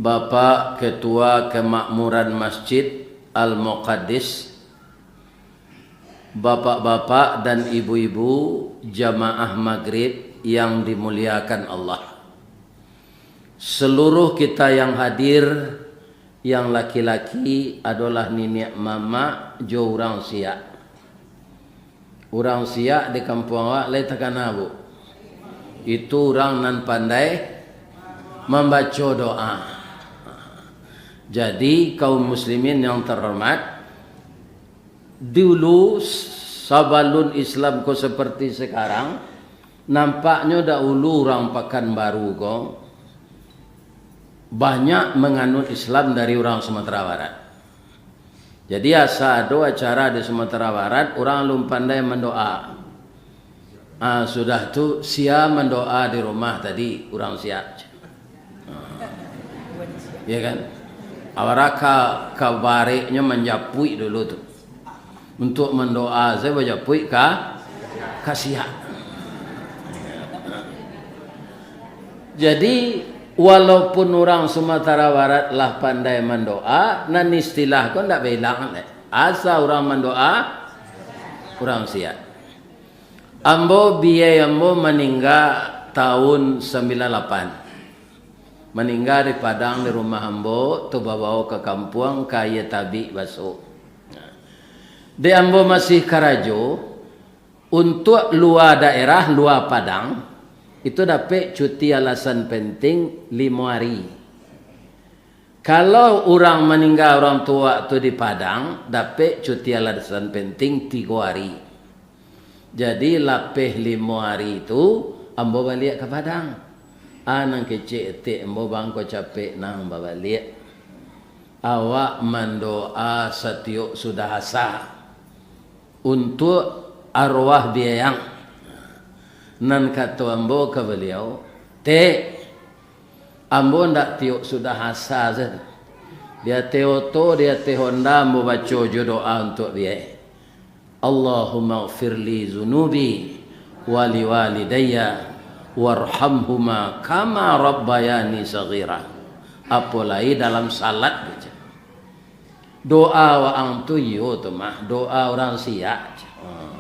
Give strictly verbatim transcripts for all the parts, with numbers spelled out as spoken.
Bapak Ketua Kemakmuran Masjid Al-Muqaddis, Bapak-bapak dan ibu-ibu jamaah Magrib yang dimuliakan Allah. Seluruh kita yang hadir, yang laki-laki adolah niniak mamak jo urang Siak. Urang Siak di kampuang awak lai takana, Bu? Itu urang nan pandai mambaco doa. Jadi, kaum muslimin yang terhormat, dulu sabalun Islam ko seperti sekarang, nampaknyo dahulu urang Pakanbaru ko banyak manganut Islam dari urang Sumatera Barat. Jadi, asa ado acara di Sumatera Barat, urang alun pandai mandoa. Ah, sudah tu, sia mandoa di rumah tadi, urang Siak. Ah. Ya kan? Awara ka, ka bareknyo manjapuik dulu tu. Untuak mandoa, sia bajapuik ka, ka Siak. Jadi, walaupun urang Sumatera Barat lah pandai mandoa, nan istilah ko ndak bailang lai. Asa urang mandoa, urang Siak. Ambo, biyai ambo maningga tahun sambilan lapan. Maningga di Padang, di rumah ambo, tu babawo ka kampuang, ka Aia Tabik Basok. Dek ambo masih karajo, untuak lua daerah, lua Padang, itu dapek cuti alasan penting limo ari. Kalau urang maningga urang tuo tu di Padang, dapek cuti alasan penting tigo ari. Jadi, lapeh limo ari tu, ambo baliak ka Padang. Ah, nan kecek etek ambo, bangko capek nan babaliak. Awak mandoa satiok sudah asa untuak arwah biyai ang. Nan kato ambo ka baliau, "Tek, ambo ndak tiok sudah asa sajo. Di ateh oto, di ateh onda ambo baco jo doa untuak biyai. Allahumma ghfirli zunubi wali walidayya warhamhuma kama rabbayani saghira." Apo lai dalam salat, baco. Doa waang tu iyo tu mah, doa urang Siak. Hmm.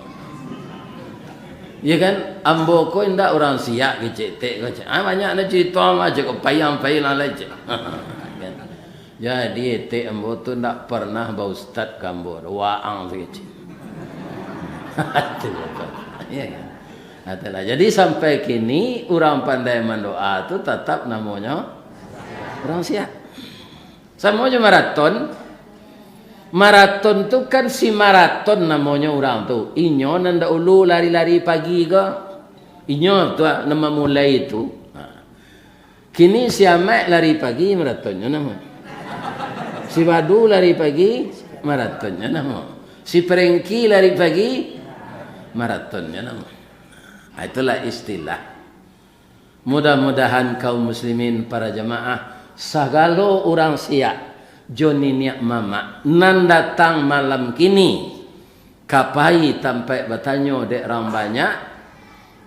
Ya kan, ambo ko indak urang Siak kecek etek ko, cek. Ah, banyak na carito mah, cek, ko payang-payang lah, cek. Kan. Jadi, etek ambo tu ndak pernah baustad ka ambo, waang tu kecek. Tu, ya kan. Itulah. Jadi, sampai kini, urang pandai mandoa tu tatap namonyo urang Siak. Samo jo maraton. Maraton tu kan si maraton namonyo urang tu. Inyo nan dahulu lari-lari pagi ko. Inyo tu nan mamulai tu. Ha. Kini si Amak lari pagi, maratonnyo namo. Si Badu lari pagi, maratonnyo namo. Si Prengki lari pagi, maratonnyo namo. Ha, itulah istilah. Mudah-mudahan kaum muslimin, para jamaah, sagalo urang Siak jo niniak mamak nan datang malam kini ka pai tampaik batanyo dek rang banyak,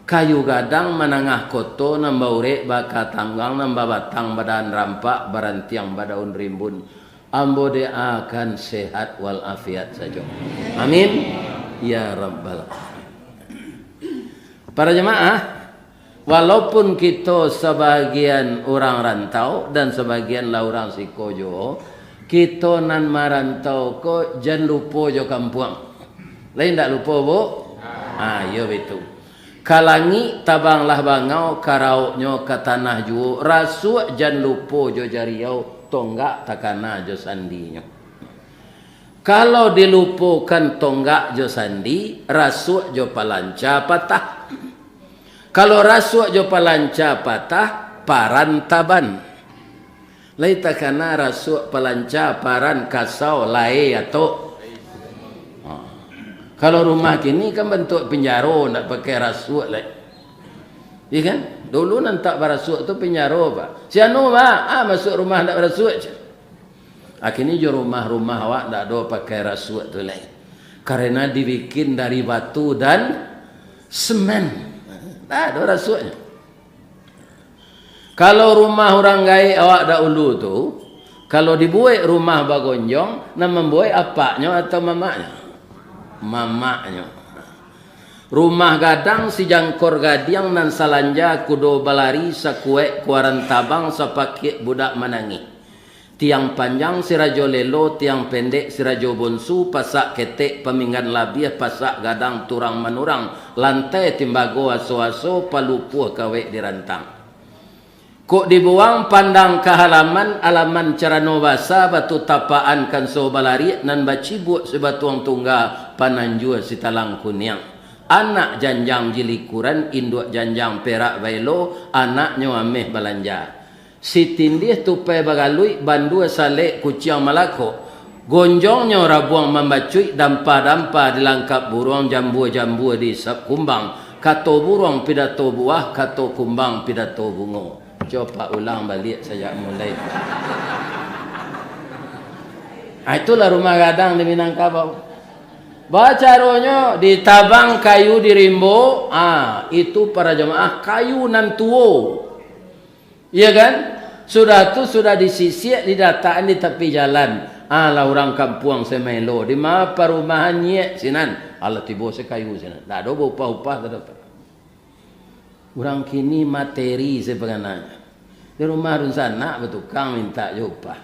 kayu gadang manangah koto nan baurek baka tanggang nan babatang badahan rampak barantiang badaun rimbun. Ambo doakan sehat wal afiat sajo. Amin. Ya Rabbal Alamin. Para jamaah, walaupun kito sabagian urang rantau dan sabagian lah urang siko juo, kito nan marantau ko jan lupo jo kampuang. Lai ndak lupo, Bu? Ah, iyo bitu. Ka langik tabanglah bangau, karauknyo ka tanah juo, rasuak jan lupo jo jariau, tonggak takana jo sandinyo. Kalau dilupokan tonggak jo sandi, rasuak jo palanca patah. Kalau rasuak jo palanca patah, paran taban. Lai takana rasuak palanca, paran kasau, lae atok. Ha. Kalau rumah kini kan bantuak pinjaro, ndak pakai rasuak lai. Iya kan? Dulu nan tak barasuak tu pinjaro, Pak. Si anu, Pak, ah, masuk rumah ndak barasuak, cak. Akhirnyo jo rumah-rumah awak ndak ado pakai rasuak tu lai. Karena dibikin dari batu dan semen. Ndak ado rasuaknyo. Kalau rumah urang gaek awak dahulu tu, kalau dibuek rumah bagonjong, nan mambuek apaknyo atau mamaknyo? Mamaknyo. Rumah gadang sijangkor gadiang nan salanja kudo balari sakuek kuaran tabang sapakik budak manangih. Tiang panjang si rajo lelo, tiang pendek si rajo bonsu, pasak ketek paminggan labiah, pasak gadang turang manurang, lantai timbago aso-aso, palupuah kawek dirantang. Kok dibuang pandang ka halaman, alaman carano basa, batu tapaan kanso balariak, nan bacibuak sibatuang tungga, pananjua sitalang kuniang. Anak janjang jilikuran, induak janjang perak baelo, anaknyo ameh balanja. Sitindih tupai bagaluik, bandua salek kuciang malakok. Gonjongnyo rabuang mambacuik, dampa-dampa dilangkap buruang, jambua-jambua diisap kumbang. Kato buruang pidato buah, kato kumbang pidato bungo. Coba ulang baliak sajak mulai. Ah, itulah rumah gadang di Minangkabau. Bacaronyo ditabang kayu di rimbo, ah, itu para jamaah kayu nan tuo. Iya kan? Sudah tu, sudah disisiak, didatakan di tapi jalan. Alah, urang kampuang samaelo, di ma parumahan nyiak sinan. Alah, tibo sakayu sinan. Ndak ado baupah-upah, ndak ado apo. Urang kini materi sabananyo. Di rumah dunsanak batukang mintak jo upah.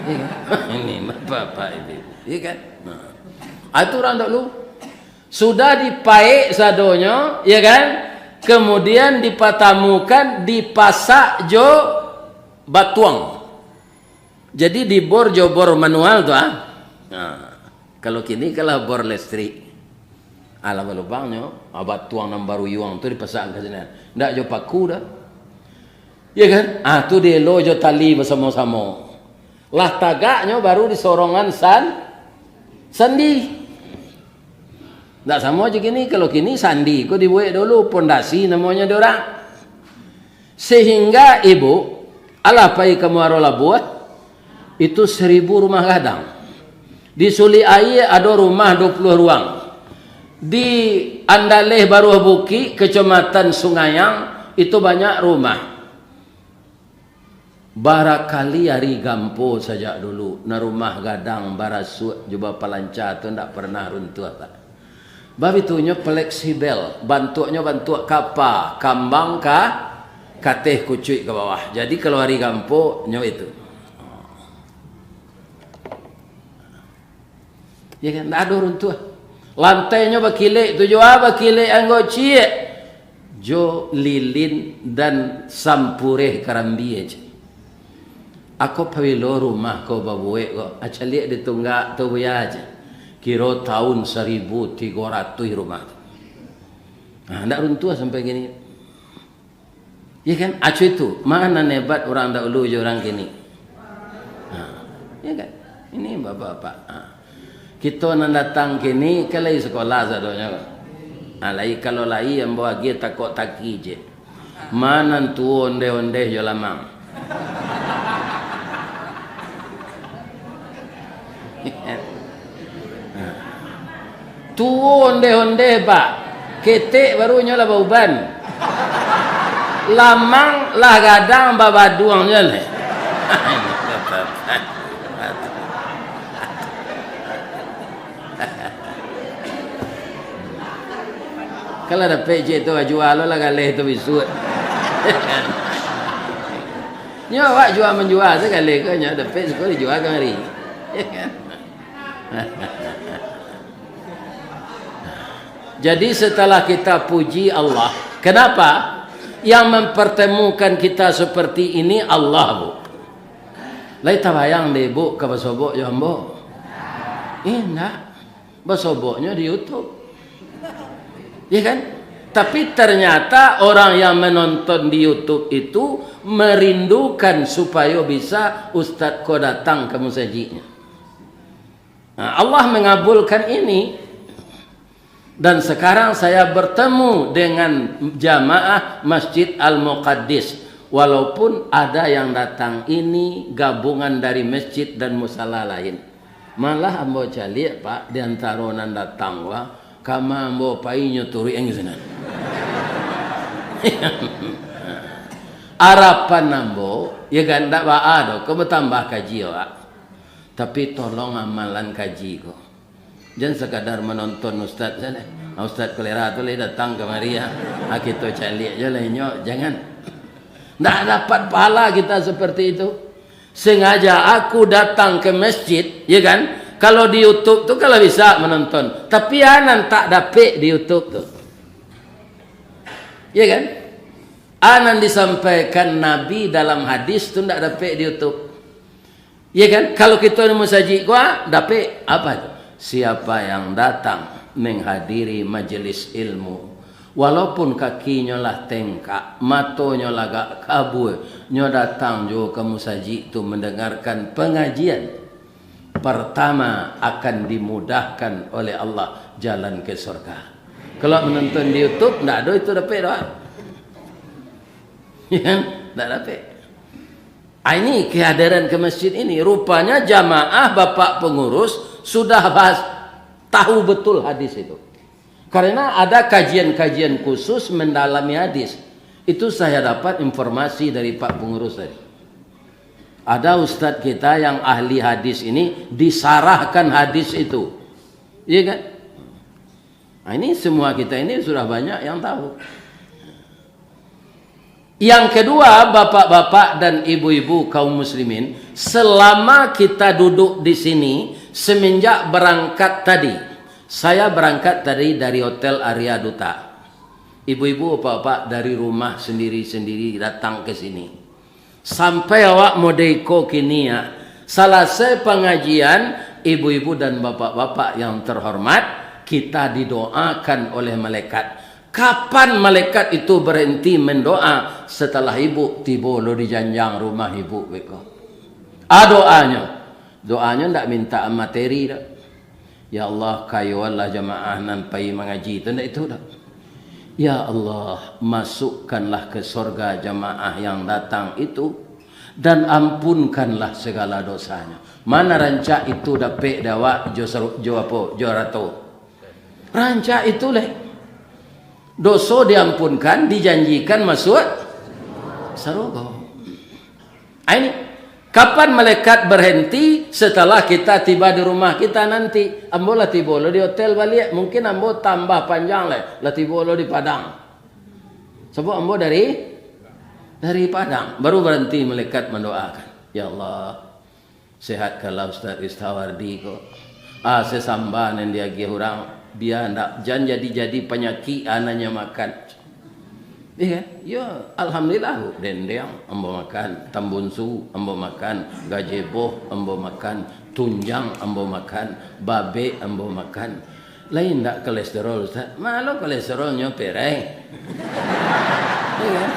Iya kan? Ini bapak-bapak, ibu-ibu. Iya kan? Nah. Ah, itu urang dahulu. Sudah dipaek sadonyo, ya kan? Kemudian dipatamukan, dipasak jo batuang. Jadi dibor jo bor manual tu, ah. Nah, kalau kini kalah bor listrik. Alah balubangnyo, ah, batuang nan baruyuang tu dipasak ka sinan. Ndak jo paku doh. Ya kan? Ah, tu dielo jo tali basamo-samo. Lah tagaknyo baru disorongan san-, sandi. Ndak samo jo kini, kalau kini sandi ko dibuek dulu, pondasi namonyo di urang. Sehingga ibu, alah pai ka Muaro Labuah, itu seribu rumah gadang. Di Sulik Aia ado rumah dua puluh ruang. Di Andaleh Baruah Bukik, Kecamatan Sungayang, itu banyak rumah. Barakali ari gampo sajak dulu, nan rumah gadang barasuak jo bapalanca tu ndak pernah runtuah, Pak. Babitunyo fleksibel, bantuaknyo bantuak kapa, kambang ka, kateh kucuik ka bawah. Jadi, kalau ari gampo, nyo itu. Ya kan? Ndak ado runtuah. Lantainyo bakilek tu jua, bakilek anggo ciek. Jo lilin dan sampureh karambia aja. Ako pabilo rumah ko babuek ko, acaliak ditunggak tu buya aja. Kiro tahun saribu tigo ratuih rumah tu. Nah, ndak runtuah sampai kini. Ya kan? Acu itu, ma nan hebat urang dahulu jo urang kini? Ha, ya kan? Ini bapak-bapak. Ha. Kito nan datang kini, kan lai sakolah sadonyo. Ha, lai, kalau lai, ambo agiah takok taki je. Ma nan tuo ondeh-ondeh jo lamang? Tuo ondeh-ondeh, Pak. Ketek baru nyo lah bauban. Lamang lah gadang babaduang nyo leh. Kalau dapek cek tu, jua lo lah galeh tu bisuak. Nyo awak jua manjua sagaleh ko, nyo dapek siko dijua kamari. Jadi, setelah kita puji Allah, kenapa? Yang mempertemukan kita seperti ini Allah, Bu. Lai tabayang dek Ibu ka basobok jo ambo? Indak. Basoboknyo di YouTube. Ya kan? Tapi ternyata orang yang menonton di YouTube itu merindukan supayo bisa ustaz ko datang ka musajiknyo. Nah, Allah mengabulkan ini. Dan sekarang saya bertemu dengan jamaah Masjid Al-Muqaddis. Walaupun ada yang datang ini gabungan dari masjid dan musala lain. Malah ambo caliak, Pak, di antaro nan datang, wah, kama ambo pai nyo turuik ang sinan. Arapan ambo, ya kan, ndak baa doh, ko batambah kaji awak. Tapi tolong amalan kaji ko. Jan sakadar manonton ustaz sajo. Ah, Ustaz Kolera tu lai datang kamari, ah. Ah, kito caliak jo lah inyo, jangan. Ndak dapat pahala kita seperti itu. Sengaja aku datang ke masjid, ya kan? Kalau di YouTube tu kalau bisa menonton, tapi anan tak dapek di YouTube tu. Ya kan? Anan disampaikan Nabi dalam hadis tu ndak dapek di YouTube. Ya kan? Kalau kito di masajik ko, ah, dapek apa tu? Siapa yang datang menghadiri majelis ilmu, walaupun kakinyo lah tengkak, matonyo lah agak kabua, nyo datang juo ka masajik tu mendengarkan pengajian, pertama akan dimudahkan oleh Allah jalan ke surga. Kalau menonton di YouTube, ndak ado itu dapek doh. Ya kan? Ndak dapek. Ah, ini kehadiran ke masjid ini. Rupanya jamaah bapak pengurus sudah bahas, tahu betul hadis itu. Karena ada kajian-kajian khusus mendalami hadis. Itu saya dapat informasi dari Pak Pengurus tadi. Ada ustadz kita yang ahli hadis ini disarahkan hadis itu. Iya kan? Nah, ini semua kita ini sudah banyak yang tahu. Yang kedua, bapak-bapak dan ibu-ibu kaum muslimin, selama kita duduk di sini, semenjak berangkat tadi, saya berangkat tadi dari Hotel Arya Duta. Ibu-ibu, bapak-bapak dari rumah sendiri-sendiri datang ke sini. Sampai awak mode iko kini, ya. Salasai pangajian, ibu-ibu dan bapak-bapak yang terhormat, kita didoakan oleh malaikat. Kapan malaikat itu berhenti mendoa? Setelah ibu tibo lo di janjang rumah ibu, beko. Ah, doanyo. Doanyo ndak minta materi doh. Ya Allah, kayoanlah jamaah nan pai mangaji tu, ndak itu doh. Ya Allah, masukkanlah ke sorga jamaah yang datang itu, dan ampunkanlah segala dosanyo. Mana rancak itu dapek dek awak jo saru-, jo apo, jo arato? Rancak itu leh. Doso diampunkan, dijanjikan masuk sarugo. Ah, ini, kapan malaikat berhenti? Setelah kita tiba di rumah kita nanti. Ambo lah tibo lo di hotel baliak. Mungkin ambo tambah panjang lai. Lah tibo lo di Padang. Sabab ambo dari, dari Padang. Baru berhenti malaikat mendoakan. Ya Allah, sehatkanlah Ustaz Ristawardi ko. Ah, sasamba nan diagiah urang, bia ndak, jan jadi-jadi panyakik anaknyo makan. Iya kan? Yo, alhamdulillah, bu, dendeng ambo makan, tambunsu ambo makan, gajebo ambo makan, tunjang ambo makan, babek ambo makan. Lain ndak kolesterol, Ustaz? Malo kolesterolnyo, perai. Iya kan?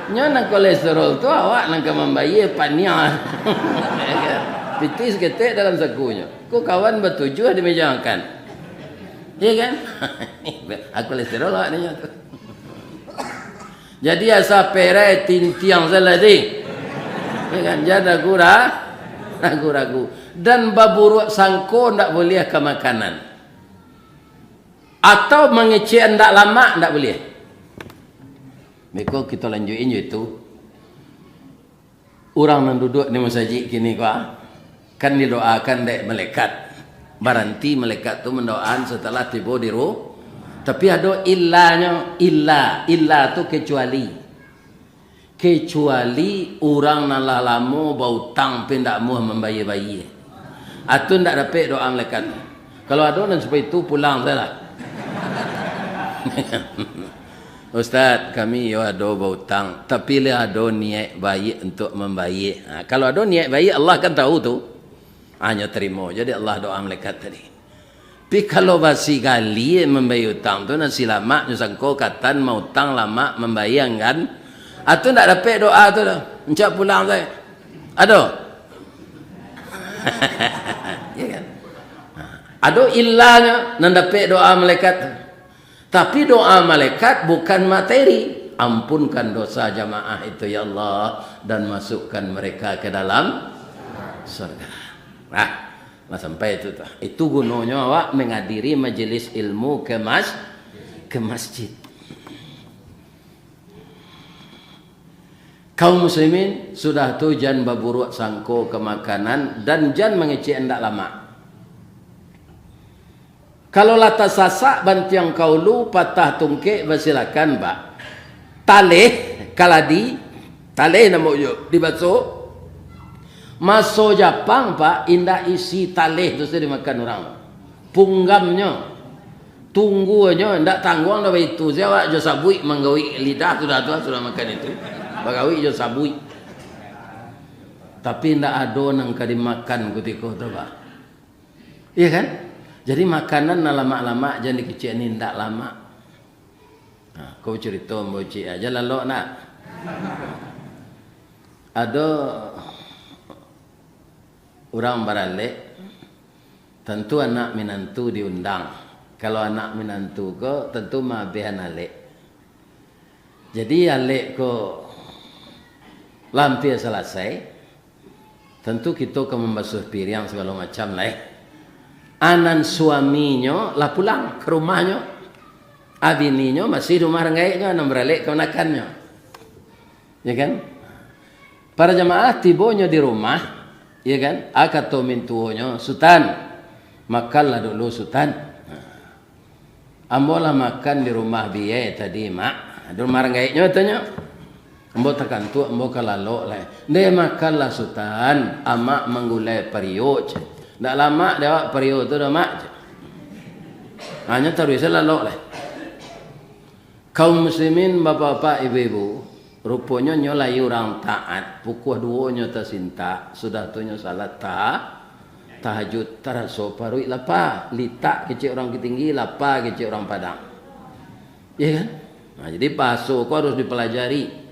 Nyo nan kolesterol tu awak nan ka mambayie paniang. Iya kan? Pitih saketek dalam sakunyo. Ko kawan batujuah di meja makan. Iya kan? Ah, kolesterol awak nyo tu. Jadi asa perai tintiang salah di. Ya kan? Jan ragu-ra-, ragu-ragu. Dan baburuak sangko ndak buliah ka makanan. Atau mangecek ndak lamak ndak buliah. Beko kito lanjuikin jo itu. Urang nan duduak di masajik kini ko, ah, kan didoakan dek malaikat. Baranti malaikat tu mandoaan satalah tibo di ru-, tapi ado illanyo, illa, illa tu kecuali. Kecuali urang nan lah lamo bautang, tapi indak amuah mambayie-bayie. Ah, tu indak dapek doa malaikat. Kalau ado nan sapaitu, pulang sajolah. Ustaz, kami yo ado bautang, tapi lah ado niaik baiak untuak mambayie. Ha, kalau ado niaik baiak, Allah kan tahu tu. Ha, nyo tarimo jo dek Allah doa malaikat tadi. Tapi kalau basi gali mambayie utang tu, nasi lamak nyo sangko katan, mautang lamak mambayie anggan. Ha, tu ndak dapek doa tu doh. Encak pulang sajo. Ado? Ya kan? Ha, ado illanyo nan dapek doa malaikat tu. Tapi doa malaikat bukan materi. Ampunkan dosa jamaah itu, ya Allah, dan masukkan mereka ke dalam surga. Nah, lah sampai itu tu. Itu gunonyo awak menghadiri majelis ilmu ke mas-, ke masjid. Kaum muslimin, sudah tu jan baburuak sangko ka makanan, dan jan mangecek indak lamak. Kalau lah tasasak bantiang kaulu, patah tungkek, basilakan, Pak. Taleh, kaladi, taleh namo jo dibaso. Maso Japang, Pak, indak isi taleh tu sajo dimakan urang. Punggamnyo, tungguanyo, indak tangguang doh baitu. Sia awak jo sabuik manggawik lidah, sudah tu, sudah makan itu. Bagawik jo sabuik. Tapi indak ado nan ka dimakan kutiko tu, Pak. Iya kan? Jadi makanan nan lamak-lamak jan dikecek ni, indak lamak. Nah, ko carito ambo ciek aja lalok nak. Ado urang baralek, tantu anak minantu diundang. Kalau anak minantu ko, tantu maabihan alek. Jadi, alek ko lah ampia salasai, tantu kito ka mambasuah piriang sagalo macam lai. Anan suaminyo lah pulang ka rumahnyo. A bininyo masih di rumah rang gaeknyo, nan baralek kamanakannyo. Ya kan? Para jamaah tibonyo di rumah, ya kan? A kato mintuonyo, "Sutan, makanlah dulu, Sutan." Nah. "Ambo lah makan di rumah biyai tadi, Mak." Di rumah rang gaeknyo, katonyo. "Ambo takantuak, ambo ka lalok lai." "Ndeh, makanlah, Sutan, Amak manggulai pariuak," cek. "Ndak lamak dek awak pariuak tu doh, Mak," cek. Hanyo taruih se lalok lai. Kaum muslimin, bapak-bapak, ibu-ibu, ruponyo nyo lai urang taat, pukua duo nyo tasintak, sudah tu nyo salat ta-, tahajud, taraso paruik lapa, litak kecek urang Tinggi, lapa kecek urang Padang. Iya kan? Nah, jadi bahaso ko harus dipelajari.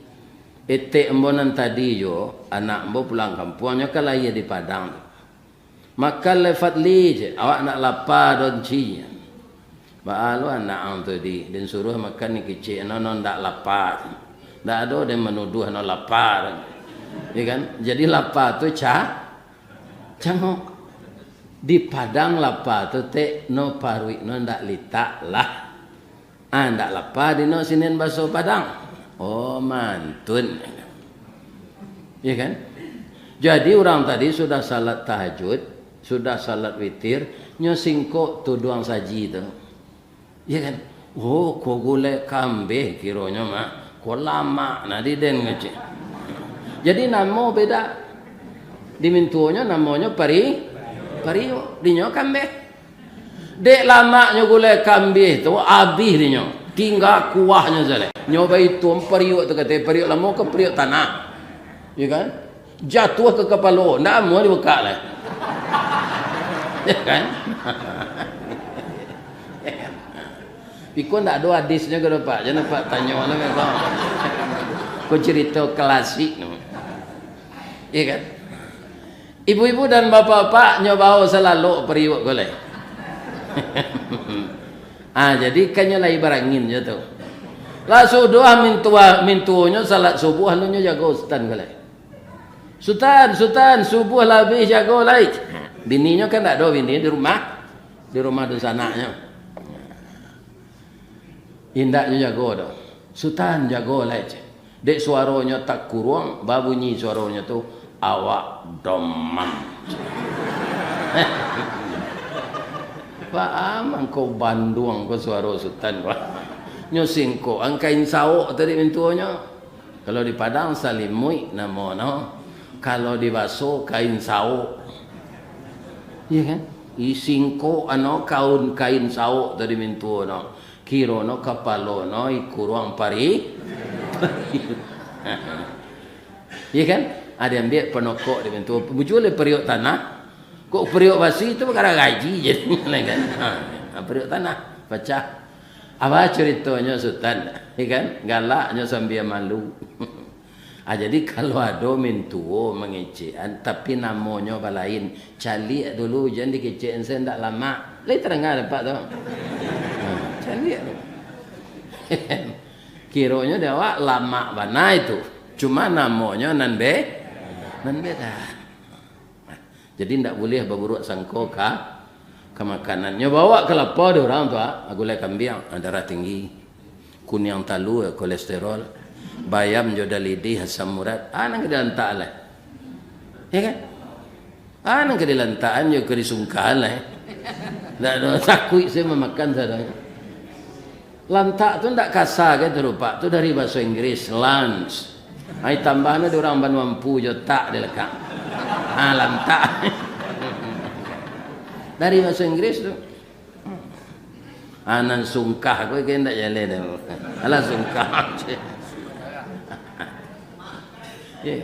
Etek ambo nan tadi jo, anak ambo pulang kampuang, nyo kan lahia di Padang tu. "Makan lai, Fadli," cek, "awak ndak lapa doh, Ci." "Baa lo anak ang tu di, den suruah makan ni kecek, no, no ndak lapa." Ndak ado den manuduah no lapa. Ya kan? Jadi lapa tu ca-, cangok. Di Padang lapa tu tek, no paruik no ndak litak lah. Ah, ndak lapa dino sinian baso Padang. Oh, mantun. Iya kan? Jadi, urang tadi sudah salat tahajud, sudah salat witir, nyo singkok tuduang saji tu. Iya kan? Oh, ko gulai kambeh kironyo mah. Ko lamak nah di den kecek. Jadi, namo beda. Di mintuonyo namonyo pari-, pariuak, dinyo kambeh. Dek lamaknyo gulai kambih tu, abih dinyo. Tingga kuahnyo sajo. Nyo baitu pariuak tu, kato pariuak lamo ka pariuak tanah. Ya kan? Jatuah ka kapalo, ndak amuah dibukak lai. Ya kan? Iko ndak ado hadisnyo ko, Pak. Jan Apak tanyo lah, memang. Ko carito klasik tu. Ya kan? Ibu-ibu dan bapak-bapak, nyo bao salalok pariuak ko lai. Ah, jadi kan nyo lai barangin jo tu. Lah sudah mintua-, mintuonyo salat subuah, lalu nyo jago Sutan ko lai. "Sutan, Sutan, subuah lah abih, jago lai." Bininyo kan ndak ado, bini di rumah, di rumah dunsanaknyo. Indak nyo jago doh. "Sutan, jago lai," cek. Dek suaronyo takuruang, babunyi suaronyo tu, "Awak domam." Paham angkau banduang ko suaro Sutan ko. Nyo singkok ang kain saok tadi mintuonyo. Kalau di Padang salimuik namo no. Kalau di baso kain saok. Iya kan? Isingkok ano kaun kain saok tadi mintuo no. Kiro no kapalo no ikuruang pari. Iya kan? Ado ambiak panokok di mintuo. Bujua lai pariuak tanah. Kok pariuak basi tu bakara gaji jadi kan? Ha, pariuak tanah pacah. Apa caritonyo Sutan? Iya kan? Galaknyo sambia malu. Ah, jadi kalau ado mintuo mangecekan, tapi namonyo balain, caliak dulu, jan dikecekan se ndak lamak. Lai tadanga dek Apak tu? Ha, caliak tu. Kironyo dek awak lamak bana itu. Cuma namonyo nan be-, nan beda. Jadi, ndak buliah baburuak sangko ka, ka makanan. Nyo baok ka lapau dek urang tu, ah, gulai kambiang, ah, darah tinggi, kuniang talu, eh, kolesterol. Bayam jo dalidih asam urat, ah, nan ka dilantak lah. Ya kan? Ah, nan ka dilantakan jo ka disungkahan lah. Ndak ado takuik se mamakan sadonyo. Lantak tu ndak kasa kan tu, Pak. Tu dari bahaso Inggris, lunch. Ai tambahno di urang Banua Ampu jo tak dilekak. Ah, lantak. Dari bahaso Inggris tu. Ah, nan sungkah ko kan ndak jaleh dah. Alah sungkah. Ya.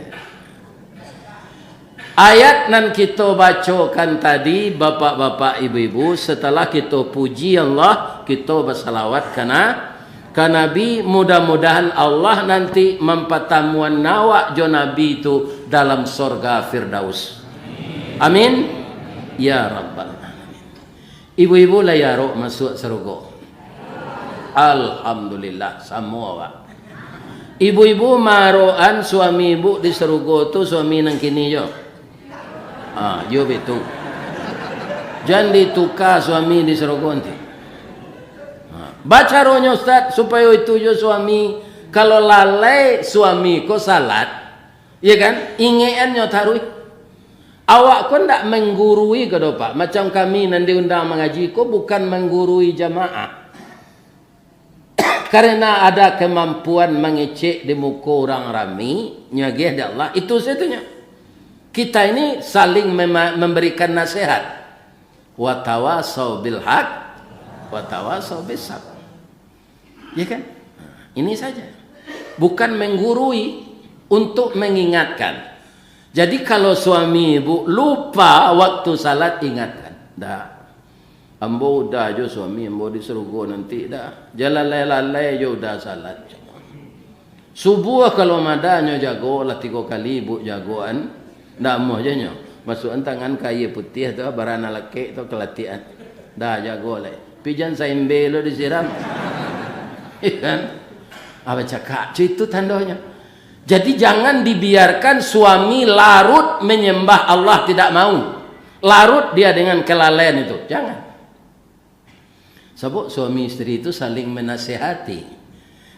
Ayat nan kito bacokan tadi, bapak-bapak, ibu-ibu, setelah kito puji Allah, kito basalawat ka na-, ka Nabi, mudah-mudahan Allah nanti mampatamuan awak jo Nabi tu dalam sorga Firdaus. Amin. Ya Rabbal Alamin. Ibu-ibu lai arok masuak sarugo? Alhamdulillah, samo awak. Ibu-ibu maarokan suami ibu di sarugo tu, suami nan kini jo? Ah, yo betul. Jan dituka suami di sarugo nanti. Ha. Bacaronyo, Ustaz, supayo itu jo suami, kalau lalai suami ko salat, ya kan? Ingekannyo taruih. Awak ko ndak menggurui ko doh, Pak. Macam kami nan diundang mangaji ko bukan menggurui jamaah. Karena ada kemampuan mangecek di muko urang rami, nyo agiah di Allah, itu satunyo. Kita ini saling mema-, memberikan nasihat. Watawasau bil haq, watawasau bis sabr. Ya kan? Ini saja. Bukan menggurui, untuk mengingatkan. Jadi kalau suami ibu lupa waktu salat, ingatkan. Dah. Ambo udah jo suami ambo di sarugo nanti dah. Jan lalai-lalai jo udah salat. Subuah kalau madanyo jago lah tigo kali ibu jagoan. Ndak amuah jo nyo. Masuakan tangan ka aia putiah tu, barana lakek tu kalatian. Dah jago lai. Pi jan saimbe lo disiram. Iya kan? Ah, bacakak. Itu tandonyo. Jadi jangan dibiarkan suami larut menyembah Allah tidak mau. Larut dia dengan kelalaian itu. Jangan. Sabab suami isteri tu saling menasehati.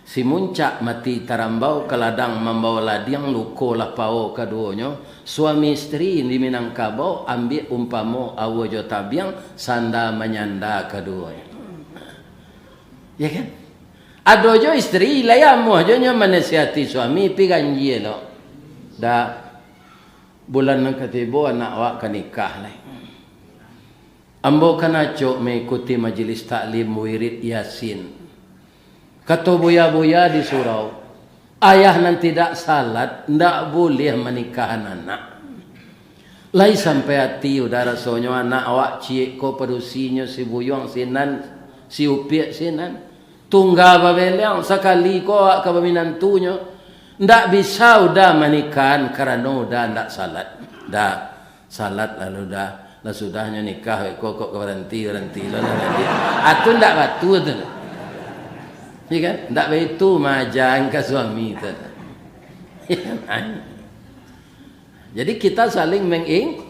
Si muncak mati tarambau, ka ladang mambawa ladiang, luko lah pao kaduonyo. Suami isteri di Minangkabau ambiak umpamo aua jo tabiang, sanda manyanda kaduonyo. Ya kan? Ado jo isteri, lai amuah jo nyo manasihati suami, pi ganjia lo. Dah, bulan nan ka tibo anak awak ka nikah lai. Ambo kan acok maikuti majelis taklim wirid Yasin. Kato buya-buya di surau, ayah nan tidak salat ndak buliah manikahan anak. Lai sampai ati udah rasonyo anak awak ciek ko padusinyo si buyuang sinan, si upiak sinan. Tungga babeleng sakali ko awak ka baminantunyo. Ndak bisa udah manikahan karano udah ndak salat. Dah. Salat lalu dah, lah sudahnyo nikah, kok, kok baranti, baranti lo lah nanti. Ah, tu ndak batua tu. Iya kan? Ndak baitu maaja ka suami tu. Jadi kita saling menging-,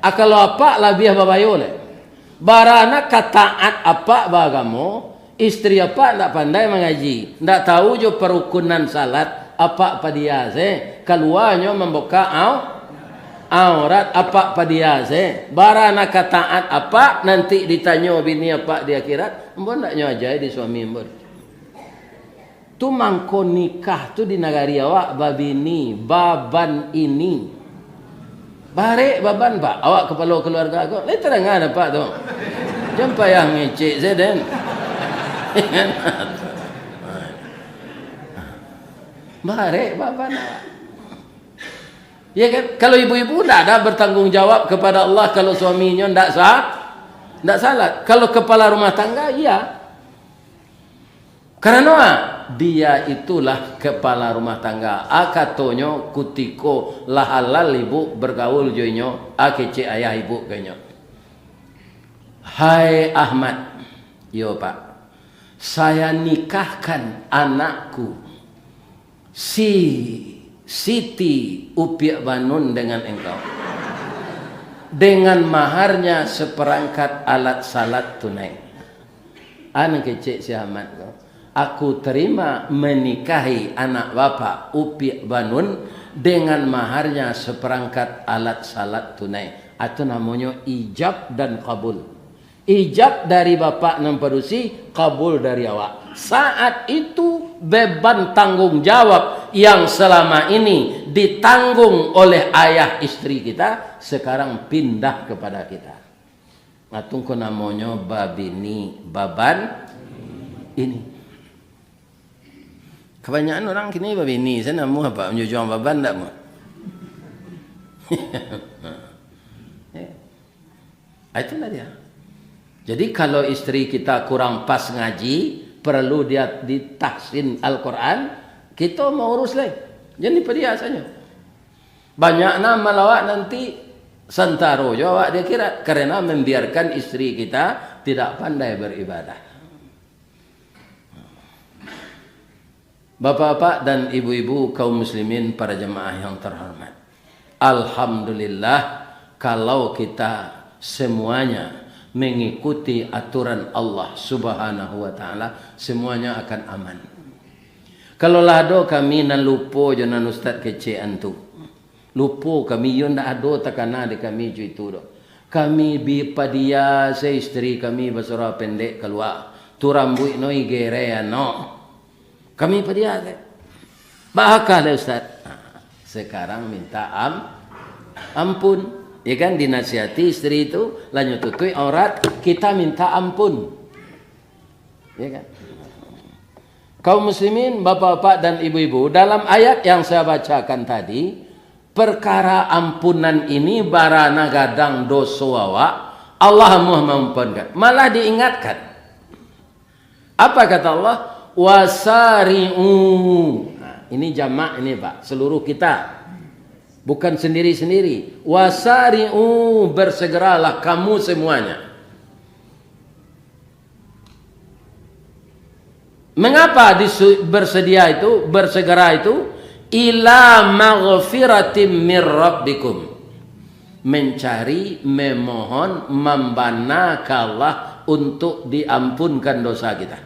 ah, kalau apak labiah babayo leh. Barana ka taat apak baagamo, istri apak ndak pandai mangaji, ndak tahu jo parukunan salat, apak padia se, kaluanyo mambukak au-, aurat, apak padia se. Barana ka taat apak, nanti ditanyo bini apak di akhirat, ambo ndak nyo ajai di suami ambo. Tu mangko nikah tu di nagari awak babini, baban ini. Barek baban, Pak, awak kapalo kaluarga ko. Lai tadanga dek Apak tu. Jan payah ngecek sajo den. Barek baban awak. Ya kan? Kalau ibu-ibu ndak ada bertanggung jawab kepada Allah kalau suaminyo ndak sa-, ndak salat. Kalau kepala rumah tangga, iya. Karano, ah, dia itulah kepala rumah tangga. Ah, katonyo kutiko lah halal ibu bergaul jo inyo, ah, kecek ayah ibu ka inyo. "Hai Ahmad," "Iyo, Pak." "Saya nikahkan anakku, si Siti Upiak Banun dengan engkau, dengan maharnya seperangkat alat salat tunai." An kecek si Ahmad ko. Aku terima menikahi anak bapak Upiak Banun dengan maharnya seperangkat alat salat tunai. Atau namonyo ijab dan kabul. Ijab dari bapak nan padusi, kabul dari awak. Saat itu, beban tanggung jawab yang selama ini ditanggung oleh ayah isteri kita, sekarang pindah kepada kita. Atau ko namonyo babini, baban ini. Kabanyakan urang kini babini, sia namuah apak manjujuang baban ndak muah? Ya. Ah, itulah dia. Jadi, kalau isteri kita kurang pas ngaji, perlu dia ditahsin Al-Quran, kita mau urus lai. Jadi, padiah sajo. Banyak nan malawak nanti santaro jo awak di akhirat, karena membiarkan isteri kita tidak pandai beribadah. Bapak-bapak dan ibu-ibu, kaum muslimin, para jemaah yang terhormat. Alhamdulillah, kalau kita semuanya mengikuti aturan Allah Subhanahu wa Ta'ala, semuanya akan aman. Kalau lah ado kami nan lupo jo nan ustaz kecek antu, lupo kami, iyo ndak ado takana di kami jo itu doh. Kami bi padiah se isteri kami basurah pendek kalua. Tu rambuik no igere ano. Kami padiah se. Baa kah dek ustaz? Nah, sekarang minta am-, ampun. Ya kan, dinasihati isteri itu, lanyo tutuik aurat, kita minta ampun. Ya kan? Kaum muslimin, bapak-bapak dan ibu-ibu, dalam ayat yang saya bacakan tadi, perkara ampunan ini barana gadang doso awak, Allah amuah maampunkan. Malah diingatkan. Apa kata Allah? "Wasari'u." Nah, ini jamak ini, Pak, seluruh kita. Bukan sendiri-sendiri. "Wasari'u," bersegeralah kamu semuanya. Mengapa disu-, bersedia itu, bersegera itu? "Ila maghfiratim mir rabbikum." Mencari, memohon, mambana ka Allah untuk diampunkan dosa kita.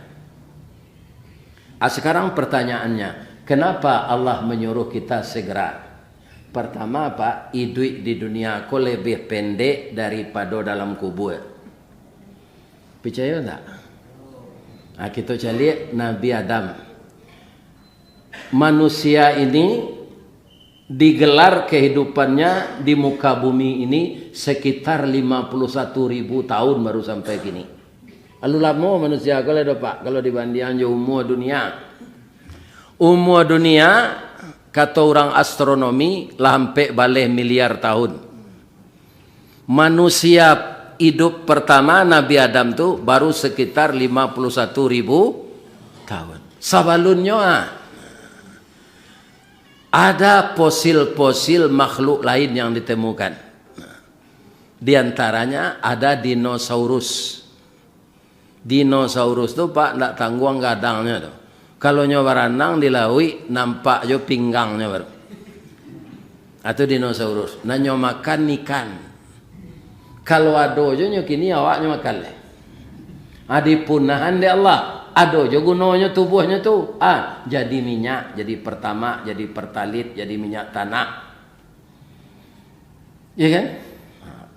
Ah, sekarang pertanyaannya, kenapa Allah menyuruh kita segera? Pertama, Pak, iduik di dunia ko lebih pendek daripado dalam kubua. Picayo ndak? Nah, kito caliak Nabi Adam. Manusia ini digelar kehidupannya di muka bumi ini sekitar lima puluh satu ribu tahun baru sampai kini. Lalu lamo manusia ko lai do, Pak, kalau dibandiang jo umua dunia. Umua dunia, kato urang astronomi, lah ampek baleh miliar tahun. Manusia idup pertama Nabi Adam tu baru sekitar lima puluh satu ribu tahun. Sabalunnyo, ah, ada fosil-fosil makhluk lain yang ditemukan. Di antaranya ada dinosaurus. Dinosaurus tu, Pak, ndak tangguang gadangnyo tu. Kalau nyo baranang di lauik, nampak jo pinggangnyo baru. Atau dinosaurus. Nah, nyo makan ikan. Kalau ado jo nyo kini, awaknyo makan lai. Ah, dipunahan dek Allah. Ado jo gunonyo tubuahnyo tu. Ah, jadi minyak, jadi pertamak, jadi pertalit, jadi minyak tanah. Ya kan?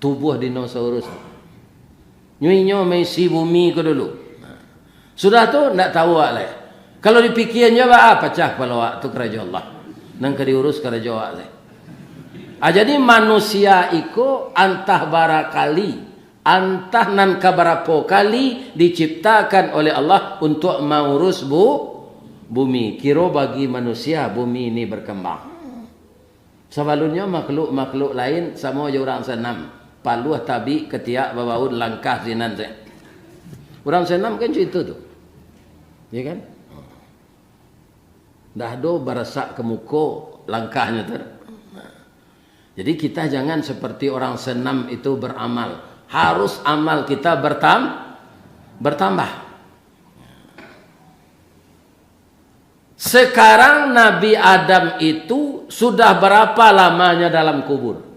Tubuah dinosaurus. Nyo inyo maisi bumi ko dulu. Sudah tu, ndak tahu awak lai. Kalau dipikian jo, ah, pacah kapalo awak, tu karajo Allah. Nan ka diurus karajo awak lai. Ah, jadi manusia iko antah barakali, antah nan kabarapo kali diciptakan oleh Allah untuk maurus bu-, bumi. Kiro bagi manusia, bumi ini berkembang. Sabalunnyo makhluk-makhluk lain samo jo urang sanam. Paluah, tabik, katiak, babaun, langkah sinan se. Urang sanam kan cak itu tu. Ya kan? Ndak ado barasak ka muko langkahnyo tu. Jadi kita jangan seperti orang sanam itu beramal. Harus amal kita bertam-, bertambah. Sekarang Nabi Adam itu sudah berapa lamanya dalam kubur?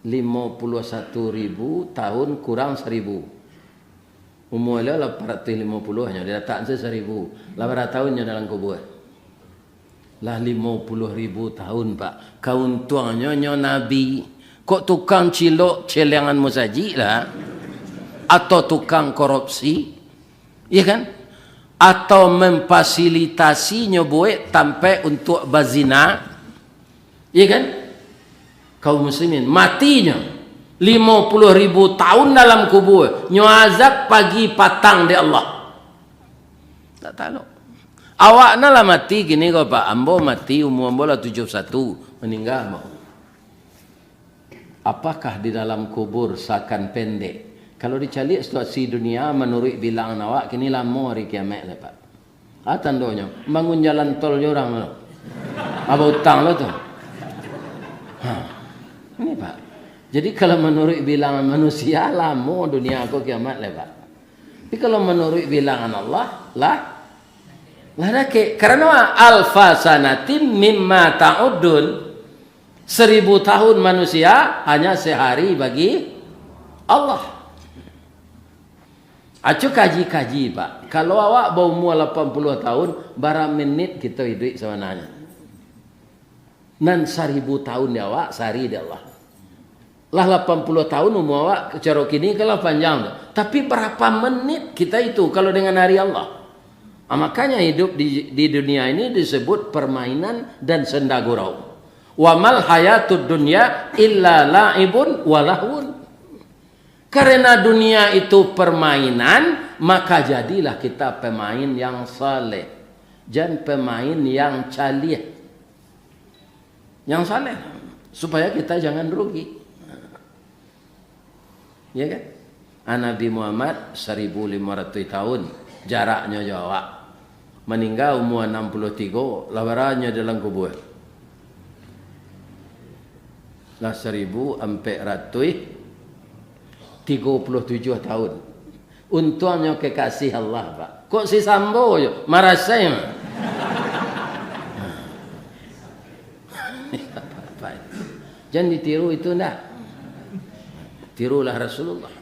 Limo puluah satu ribu tahun kurang saribu. Umua baliau lapan ratuih limo puluah nyo, dilatak se saribu. Lah bara taun nyo dalam kubua? Lah limo puluah ribu taun, Pak. Kauntuangnyo nyo nabi. Kok tukang cilok celengan musajik lah? Atau tukang korupsi? Iya kan? Atau memfasilitasi nyo buek tampek untuak bazina? Iya kan? Kaum muslimin, matinyo limo puluah ribu taun dalam kubua, nyo azab pagi patang dek Allah. Tak talok. Awak nan lah mati kini ko, Pak. Ambo mati, umua ambo lah tujuah satu, maningga ambo. Apakah di dalam kubur seakan pendek? Kalau dicaliak situasi dunia, manuruik bilangan awak, kini lamo ari kiamaik lai, Pak. Ah, tandonyo, bangun jalan tol jo urang lo. Aba utang lo tu. Ha. Ini, Pak. Jadi, kalau manuruik bilangan manusia, lamo dunia ko kiamaik lai, Pak. Tapi kalau manuruik bilangan Allah, lah, lah dakek. Karano alfa sanatin mimma ta'udun. Seribu tahun manusia hanya sehari bagi Allah. Acu kaji-kaji, Pak. Kalau awak baumua lapan puluah tahun, bara menit kito iduik sabananyo? Nan saribu tahun di awak, sahari di Allah. Lah lapan puluah tahun umua awak, caro kini kan lah panjang tu. Tapi barapa menit kita itu kalau dengan hari Allah? Ah, makanya hidup di, di dunia ini disebut permainan dan senda gurau. "Wa mal hayatud dunya illa la'ibun wa lahwun." Karena dunia itu permainan, maka jadilah kita pemain yang saleh. Jan pemain yang caliah. Yang saleh. Supaya kita jangan rugi. Ya kan? Ah, Nabi Muhammad saribu limo ratuih tahun jaraknyo jo awak. Maningga umua anam puluah tigo, lah bara nyo dalam kubua? Lah saribu ampek ratuih tigo puluah tujuah tahun. Untuangnyo kekasih Allah, Pak. Kok si Sambo jo, marasai mah. Jan ditiru itu ndak. Tirulah Rasulullah.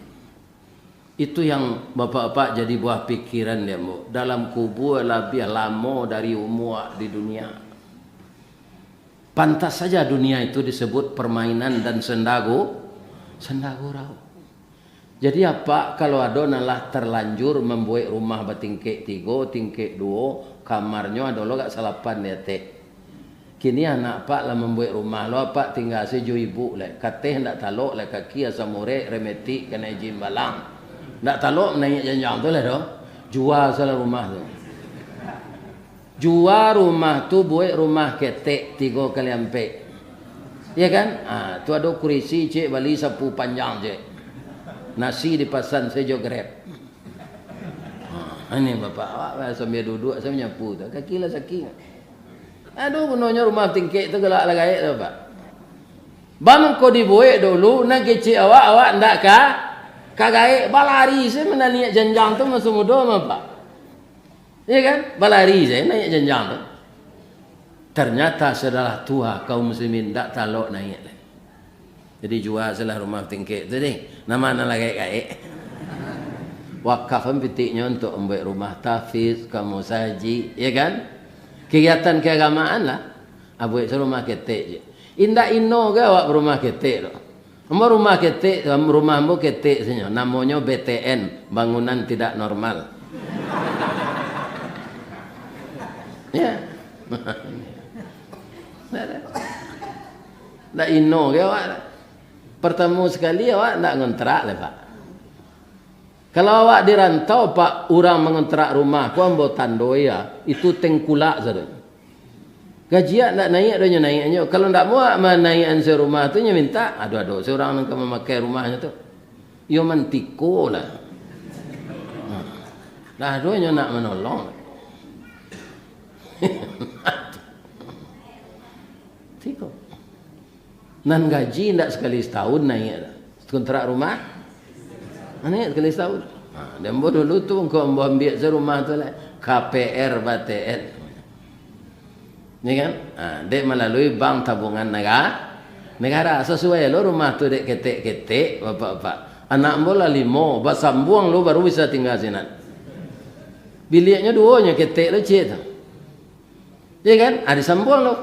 Itu yang bapak-bapak jadi buah pikiran dia, Mbok. Dalam kubua labiah lamo dari umua di dunia. Pantas saja dunia itu disebut permainan dan sendago, sendagurau. Jadi, apak kalau ado nan lah terlanjur mambuek rumah batingkek tigo, tingkek duo, kamarnyo ado lo agak salapan di ateh. Kini anak apak lah mambuek rumah lo, apak tingga se jo ibuk lai. Kateh ndak talok lai, kaki asam urek, rematik, kanai jimbalang. Ndak talok manaiak janjang tu lai doh. Jua se lah rumah tu. Jua rumah tu, buek rumah ketek tigo kali ampek. Ya kan? Ah, tu ado kurisi, cek, bali sapu panjang, cek. Nasi dipasan se jo Grab. Ha, ini bapak awak lah sambil duduk, sambil nyapu tu. Kaki lah sakik. Aduh, gunonyo rumah tingkek tu galak lah gaek tu, Pak. Bamangko dibuek dulu, nan kecek awak, awak ndak ka, ka gaek, balari se manaiak janjang tu masa mudo mah, Pak. Ya kan? Balari se naiak janjang tu. Ternyata sudah lah tua kaum muslimin, ndak talok naiak lai. Jadi jua se lah rumah tingkek tu deh. Nama nan lah gaek-gaek. Wakafan pitiknyo untuak mambuek rumah tahfiz, ka musajik, ya kan? Kegiatan keagamaan lah. Ah, buek se rumah ketek je. Indak ino ge awak barumah ketek tu. Ambo rumah ketek, rumah ambo ketek sajo. Namonyo B T N, bangunan tidak normal. Ya. Ndak ino ge awak. Pertamo sakali awak ndak ngontrak lai, Pak. Kalau awak di rantau, Pak, urang mangontrak rumah ko ambo tandoi, ya, itu tengkulak sajo. Gaji awak ndak naiak doh nyo naiaknyo. Kalau ndak muak manaiakan se rumah tu, nyo mintak, ado-ado se urang nan ka mamakai rumahnyo tu. Iyo mantiko lah. Nah. Lah ado nyo nak manolong. Tiko. Nan gaji ndak sakali satahun naiak doh. Kontrak rumah, naiak sakali satahun. Ha, di ambo dulu tu, ngko ambo ambiak se rumah tu lah. K P R B T N. Ya kan? Ha, dek malalui Bank Tabungan Nega-, Negara. Sasuai lo rumah tu dek ketek-ketek, bapak-bapak. Anak ambo lah limo, basambuang lo baru bisa tingga sinan. Biliaknyo duo nyo ketek lo ciek tu. Iya kan? Ah, disambuang lo.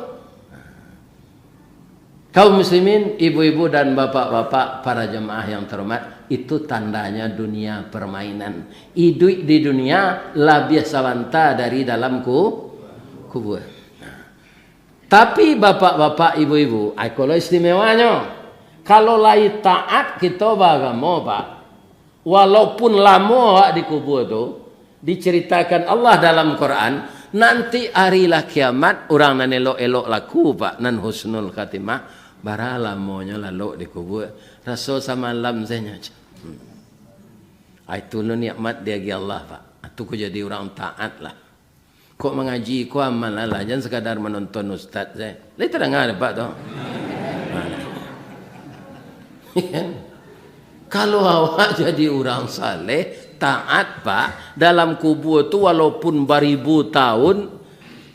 Kaum muslimin, ibu-ibu dan bapak-bapak, para jemaah yang terhormat, itu tandanya dunia permainan. Iduik di dunia labiah sabanta dari dalam ku-, kubur. Nah. Tapi bapak-bapak, ibu-ibu, ai ko lo istimewanyo. Kalau lai taat kito baagamo, Pak, walaupun lamo awak di kubur tu, diceritakan Allah dalam Quran, nanti ari lah kiamat, urang nan elok-elok laku, Pak, nan husnul khatimah, bara lamonyo lalok di kubur, raso samalam sajo. Hmm. Ah, itu lo nikmat diagiah Allah, Pak. Ah, tu ko jadi urang taat lah. Kok mangaji ko amal lah, jan sakadar manonton ustaz sajo. Lai tadanga dek Apak tu? Kalau awak jadi urang saleh, taat, Pak, dalam kubur tu walaupun baribu tahun,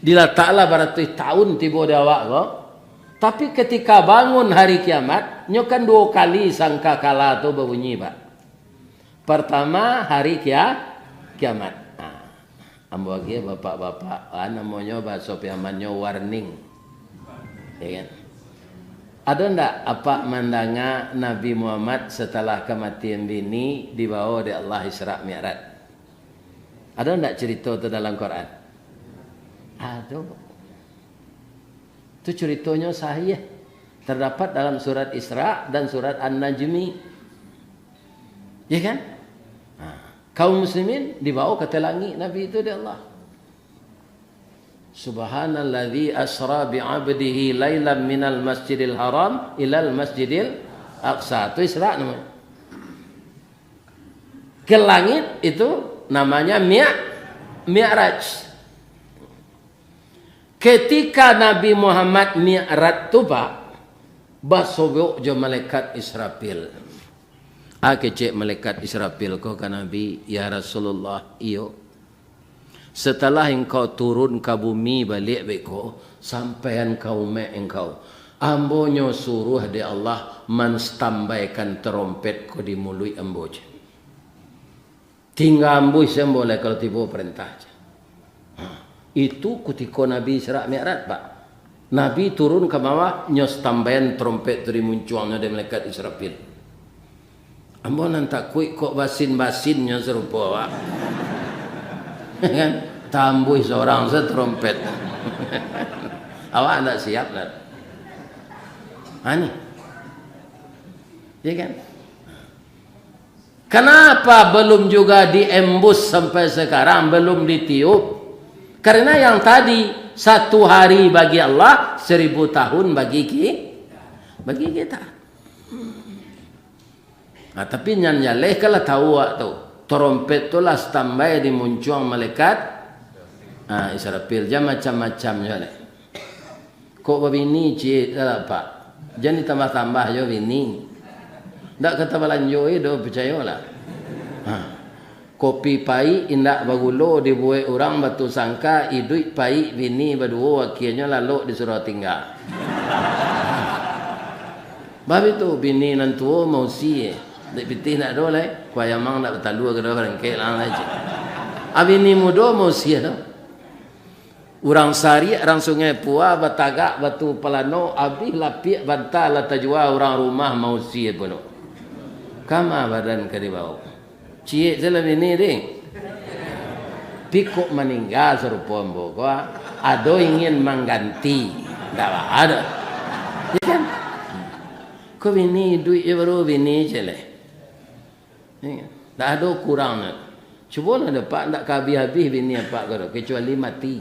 dilataklah baratuih tahun tibo di awak ko. Tapi ketika bangun hari kiamat, nyo kan duo kali sangkakala tu babunyi, Pak. Pertama, hari kia-, kiamat. Ah. Ambo agiah bapak-bapak, ah, namonyo bahaso Piamannyo warning. Ya kan? Ado ndak Apak mandanga Nabi Muhammad setelah kamatian bini dibawa dek Allah Isra Mi'raj? Ado ndak cerita tu dalam Quran? Ado. Tu ceritonyo sahih. Terdapat dalam surat Isra dan surat An-Najmi. Ya kan? Nah, kaum muslimin dibawa ka ateh langik Nabi itu dek Allah. Subhanalladzi asra bi 'abdihi lailan minal masjidil haram ilal masjidil aqsa. Tu Isra namanya. Ke langit itu namanya Mi'raj. Ketika Nabi Muhammad Mi'raj tu, Pak, basobok jo malaikat Israfil. Ah, kecek malaikat Israfil ko ka Nabi, "Ya Rasulullah, iyo. Setelah engkau turun ka bumi baliak beko, sampaian ka umaik engkau, ambo nyo suruah dek Allah manstambaikan tarompet ko di muluik ambo," cek. Tingga ambuih se ambo lai kalau tibo parentah. Ha, itu kutiko Nabi Isra Mi'raj, Pak. Nabi turun ka bawah, nyo stambaian tarompet tu di muncuangnyo dek malaikat Israfil. Ambo nan takuik kok basin-basinnyo sarupo awak. Kan? Tambuih sorang se tarompet. Awak ndak siap lah. Ha, ni. Ya kan? Kenapa belum juga diembus sampai sekarang, belum ditiup? Karena yang tadi, satu hari bagi Allah, seribu tahun bagi ki-, bagi kita. Nah, tapi nyan jaleh kalah tahu awak tu. Tarompet tu lah standby di muncuang malaikat, ah, Israfil. Jan macam-macam juo lai. Kok babini ciek lah, Pak. Jan ditambah-tambah jo bini. Ndak ka tabalanjo e doh, picayolah. Ha. Kopi paik indak bagulo dibuek urang batu sangka, iduik paik bini baduo, akienyo lalok disuruah tingga. Bab itu, bini nan tuo mausia. Dek pitih ndak ado lai, kuah ayam ndak batalua ka doh barangkek lah lai, cik. Ah, bini mudo mausia tu. Urang Sariak, urang Sungai Pua, batagak batu palano, abih lapiak banta lah tajua, urang rumah mausia pulo. Kama badan ka dibaok? Ciek se lah bini, ding. Pi kok maningga sarupo ambo ko, ah. Ado ingin mangganti. Ndak baa doh. Ya kan? Ko bini iduik je baru bini je leh. Indak ado kurangnyo. Cubolah dek Apak, ndak ka abih-abih bini Apak ko doh, kecuali mati.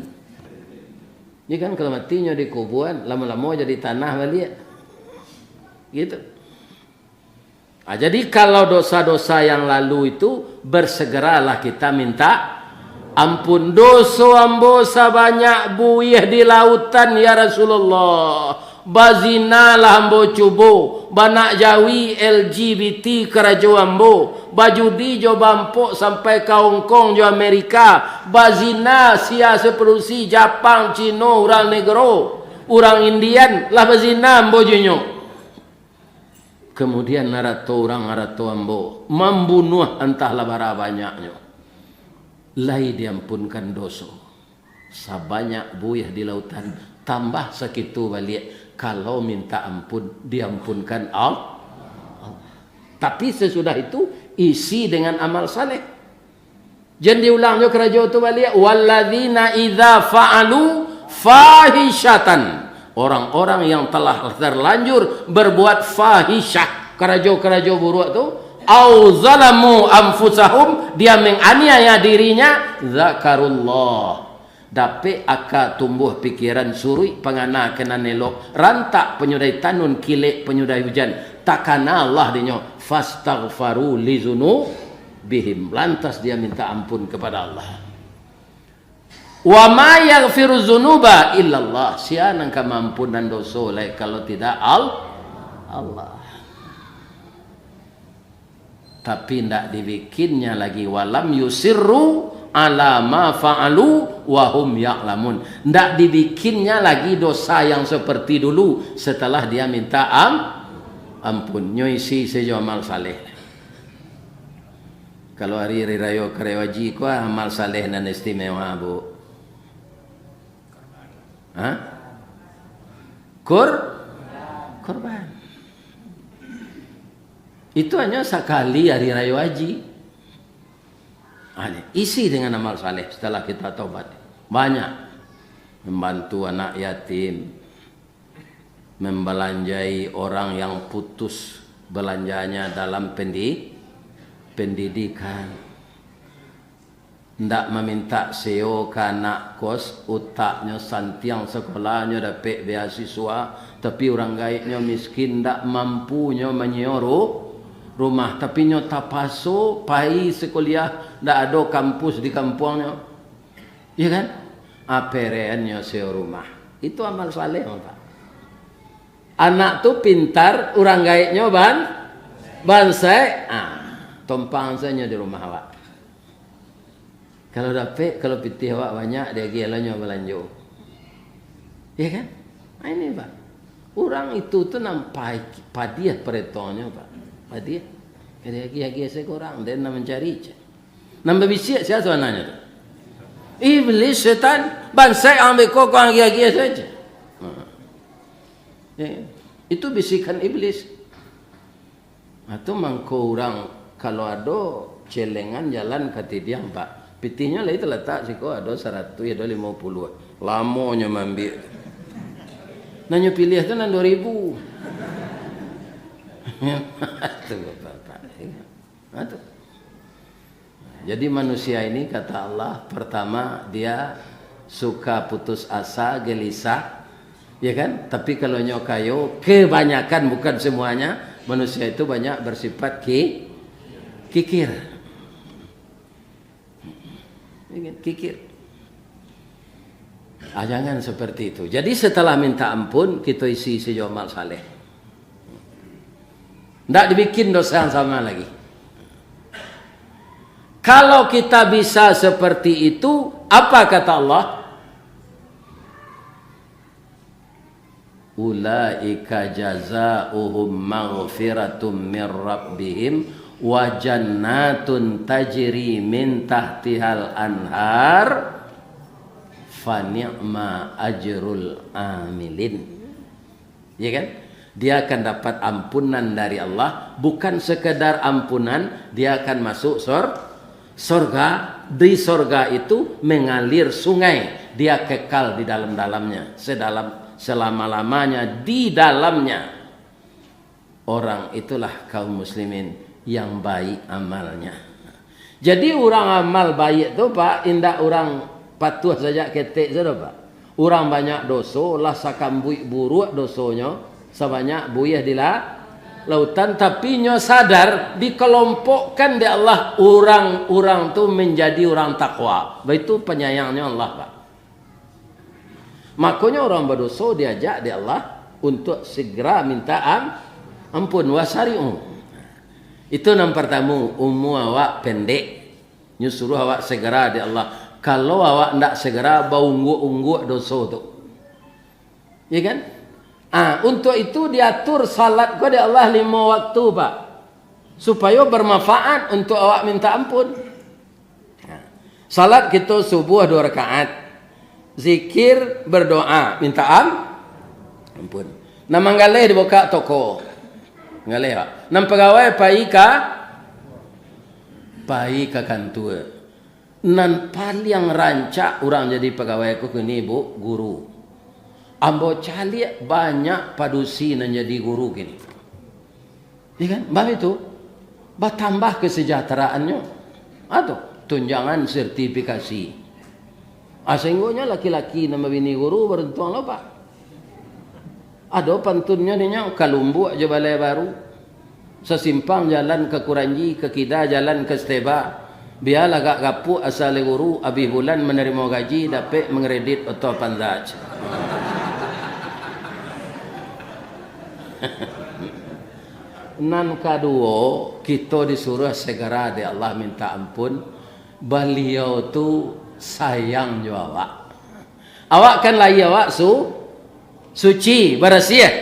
Iyo kan, kalau mati nyo dikubuan, lamo-lamo jadi tanah baliak. Gitu. Ah, jadi kalau dosa-dosa yang lalu itu, bersegeralah kita minta ampun. Doso ambo sabanyak buih di lautan, ya Rasulullah. Bazina lah ambo cubo, banak jawi, L G B T karajo ambo, bajudi jo bampok sampai ka Hong Kong jo Amerika, bazina sia seproduksi Japang, Cino, urang negro, urang Indian, lah bazina ambo jo inyo. Kemudian arato urang, arato ambo, mambunuah antahlah bara banyaknyo, lai diampunkan doso. Sabanyak buih di lautan, tambah sakitu baliak, kalau minta ampun, diampunkan Al-, Allah. Tapi sasudah itu, isi dengan amal saleh. Jan diulang jo karajo tu baliak, "Walladzina idza fa'alu fahishatan." Orang-orang yang telah terlanjur berbuat fahisyah, karajo-karajo buruak tu, "au zalamu anfusahum," dia menganiaya dirinya, "zakarullah." Dapek aka tumbuh pikiran, suruik pangana ka nan elok, rantak panyudai tanun, kilek panyudai ujan, takana Allah dinyo, "fastaghfaru li zunubihim," lantas dia minta ampun kepada Allah. "Wa ma yaghfiru dzunuba illallah," sia nan ka maampunan doso lai kalau tidak Al-, Allah. Tapi ndak dibikinnya lagi, "walam yusirru ala ma fa'alu wa hum ya'lamun." Ndak dibikinnya lagi dosa yang seperti dulu setelah dia minta am-, ampun. Nyo isi sajo amal saleh. Kalau ari, ari rayo karayo haji ko, amal saleh nan istimewa, Bu. Ha? Kur-, kurban. Itu hanya sakali ari rayo haji. Ha, ni, isi dengan amal saleh setelah kita taubat. Banyak. Membantu anak yatim, membalanjai orang yang putus belanjanya dalam pendi-, pendidikan. Ndak mamintak seyo ka anak kos, utaknyo santiang sakolahnyo dapek beasiswa, tapi urang gaeknyo miskin, ndak mampunyo manyio ru-, rumah, tapi nyo tapaso pai sakuliah, ndak ado kampus di kampuangnyo. Iya kan? Aperennyo seyo rumah. Itu amal saleh, Pak. Anak tu pintar, urang gaeknyo ban-, bansaik, ah, tompang sajo di rumah awak. Kalau dapek, kalau pitih awak banyak, diagiah lo nyo balanjo. Iya kan? Ah, ini, Pak. Urang itu tu nampai padiah paretonyo, Pak. Padiah. Diagiah-agiah sajo urang, den nan mancari, cek. Nan babisiak sia sabananyo tu? Iblis, setan. Bansaik ang beko ko ang agiah-agiah sajo. Ha. Ya. Itu bisikan iblis. Nah, tu mangko urang kalau ado celengan jalan ka Tidiang, Pak. Pitihnyo lai talatak siko, ado saratuih, ado limo puluah. Lamonyo maambiak. Nan nyo piliah tu nan duo ribu. Tu, Bapak. Ha, tu. Jadi manusia ini, kata Allah, pertama dia suka putus asa, gelisah, ya kan? Tapi kalau nyo kayo, kebanyakan, bukan semuanya, manusia itu banyak bersifat ki-, kikir. Ya kan? Kikir. Ah, jangan seperti itu. Jadi setelah minta ampun, kita isi sajo amal saleh. Ndak dibikin dosa yang sama lagi. Kalau kita bisa seperti itu, apa kata Allah? "Ulaika jazauhum maghfiratum mir rabbihim wa jannatun tajri min tahtihal anhar, fa ni'ma ajrul amilin." Ya kan? Dia akan dapat ampunan dari Allah, bukan sekedar ampunan, dia akan masuk sor-, sorga. Di sorga itu mengalir sungai, dia kekal di dalam-dalamnya, sedalam, selama-lamanya di dalamnya. Orang itulah kaum muslimin yang baik amalnya. Jadi, urang amal baiak tu, Pak, indak urang patuah sajak ketek sajo, Pak. Urang banyak doso, lah sakambuik buruak dosonyo, sabanyak buih di la-, lautan, tapi nyo sadar, dikelompokkan dek Allah, urang-urang tu manjadi urang takwa. Baitu panyayangnyo Allah, Pak. Makonyo urang badoso diajak dek Allah untuak segera minta am-, ampun, wasari'u. Itu nan partamo, umua awak pendek. Nyo suruah awak segera dek Allah. Kalau awak ndak segera, baungguak-ungguak doso tu. Ya kan? Ah, untuk itu diatur salat ko dek Allah limo waktu, Pak. Supayo bermanfaat untuk awak minta ampun. Nah, salat kito subuh dua rakaat. Zikir, berdoa, minta am-, ampun. Nan manggaleh dibuka toko. Manggaleh, Pak. Nan pegawai pai ka, pai ka kantua. Nan paliang rancak urang jadi pagawai ko kini, Bu, guru. Ambo caliak banyak padusi nan jadi guru kini. Ya kan? Bab itu, batambah kasajahteraannyo. Atau tunjangan sertifikasi. Ah, sahinggonyo laki-laki nan babini guru baruntuang lo, Pak. Ado pantunnyo dinyo, ka Lumbuak jo Balai Baru. Sasimpang jalan ka Kuranji, ka kida jalan ka Steba. Bialah agak gapuak asa lai guru, abih bulan manarimo gaji, dapek mangredit oto Avanza. Nan kaduo, kito disuruah segera dek Allah minta ampun. Baliau tu sayang jo awak. Awak kan lahia awak su-, suci, barasiah.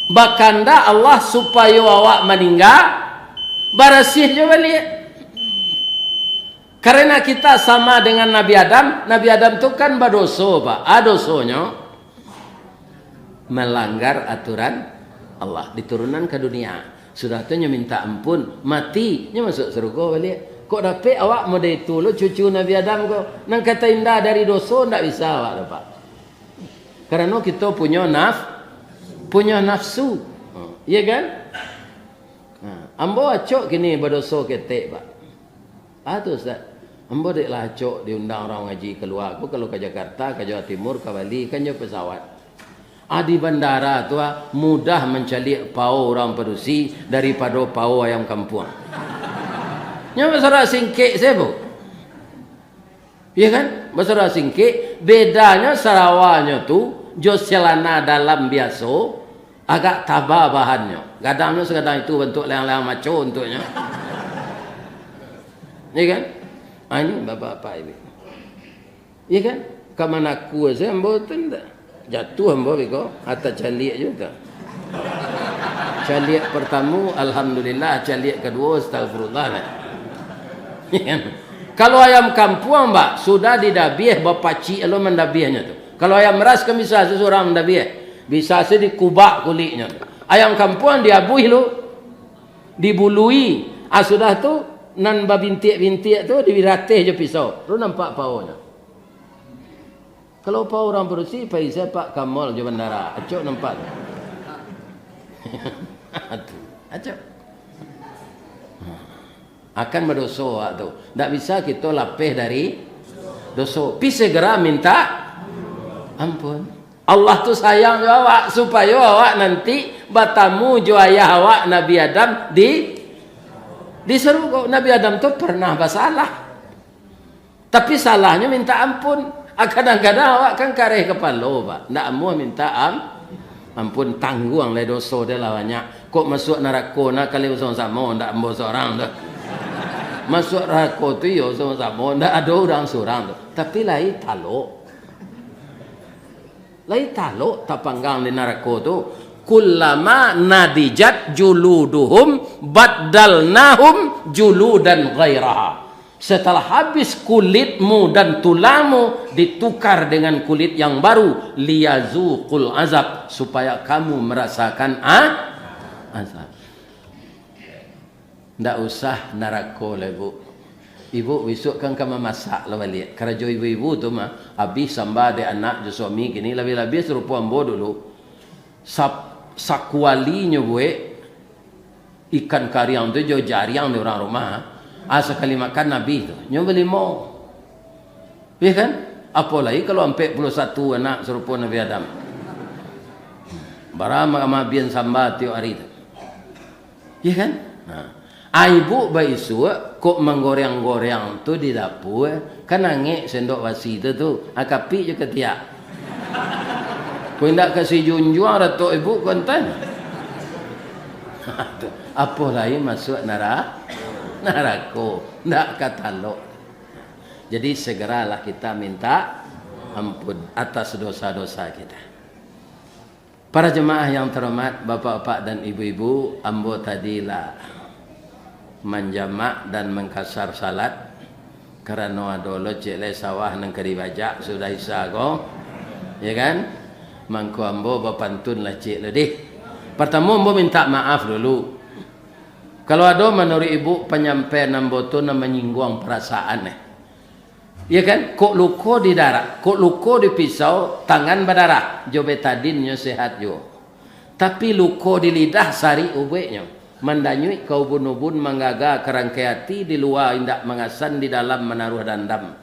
Bakandak Allah supayo awak maningga, barasiah jo baliak. Karena kita sama dengan Nabi Adam, Nabi Adam tu kan badoso, Pak. A dosonyo, melanggar aturan Allah, diturunan ka dunia. Sudah tu nyo minta ampun, mati, nyo masuk sarugo baliak. Kok dapek awak model itu lo cucu Nabi Adam ko, nan ka tainda dari doso, ndak bisa awak tu, Pak. Karano kito punyo naf-, punyo nafsu. Ha, iya kan? Ha, ambo acok kini badoso ketek, Pak. Ah, tu, Ustaz. Ambo dek lah acok diundang urang ngaji kalua ko, kalau ka Jakarta, ka Jawa Timur, ka Bali, kan jo pesawat. Ah, di bandara tu, ah, mudah mancaliak pao urang padusi daripado pao ayam kampuang. Nyo basarawa singkek sajo, Bu. Iya kan? Basarawa singkek, bedanyo sarawanyo tu jo celana dalam biaso, agak taba bahannyo. Gadangnyo sagadang itu, bantuak layang-layang maco untuaknyo. Iya kan? Ah, ini bapak-bapak ini. Iya kan? Ka Manaku sajo ambo tu ndak. Jatuah ambo beko, ata caliak juo tu. Caliak partamo, alhamdulillah, caliak kaduo, astagfirullah lah. Iya kan? Kalau ayam kampuang, Pak, sudah didabiah, bapacik lo mandabiahnyo tu. Kalau ayam ras kan bisa se surang mandabiah. Bisa se dikubak kuliknyo tu. Ayam kampuang diabuih lo, dibului. Ah, sudah tu, nan babintiak-bintiak tu dibirateh jo pisau. Tu nampak paonyo. Kalau pao urang padusi, pai sajo Pak ka mall jo bandara. Acok nampak tu. Tu, acok. Akan badoso awak tu. Ndak bisa kito lapeh dari doso. Pi segera minta ampun. Allah tu sayang jo awak, supayo awak nanti batamu jo ayah awak Nabi Adam di, di sarugo. Nabi Adam tu pernah basalah. Tapi salahnyo minta ampun. Ah, kadang-kadang awak kan kareh kapalo, Pak. Ndak amuah minta am-, ampun, tangguang lai doso dek lah banyak. Kok masuak narako nak kali samo-samo, ndak ambo surang tu. Masuak narako tu iyo samo-samo, ndak ado urang surang tu. Tapi lai talok. Lai talok tapanggang di narako tu. Kullama nadijat juluduhum baddalnahum juludan ghairaha. Setelah habis kulitmu dan tulangmu, ditukar dengan kulit yang baru, liyazuqul azab, supaya kamu merasakan a-, azab. Ndak usah narako lah, Ibu. Ibu bisuak kan ka mamasak lah baliak. Karajo ibu-ibu tu mah, abih samba dek anak jo suami, kini labiah-labiah sarupo ambo dulu. Sap-, sakualinyo buek ikan kariang tu jo jariang di urang rumah. Ah, sakali makan abih tu. Nyo balimo. Iya kan? Apolai kalau ampek puluah satu anak sarupo Nabi Adam. Bara ma-, maabihan samba tiok ari tu. Iya kan? Nah. Ai, Ibu baisuak, kok manggoreang-goreang tu di dapua, kan angek sendok basi tu, tu. Ah, kapik jo katiak. Kok indak ka si junjuang datok Ibu, kok antan. Tu. Apo lai masuak nara-, narako, ndak ka talok. Jadi, segeralah kita minta ampun atas dosa-dosa kita. Para jemaah yang terhormat, bapak-bapak dan ibu-ibu, ambo tadi lah manjamak dan mangkasar salat, karano ado lo ciek lai sawah nan ka dibajak sudah isya ko, ya kan? Mangko ambo bapantun lah ciek lo deh. Partamo ambo mintak maaf dulu. Kalau ado manuruik ibu panyampaian ambo tu nan manyingguang parasaan eh. Ya kan? Kok luko di darah, kok luko di pisau, tangan badarah, jo betadin nyo sehat juo. Tapi luko di lidah sarik ubuiknyo, mandanyuik ka ubun-ubun, manggaga ka rangkai ati, di lua indak mangasan, di dalam manaruah dandam.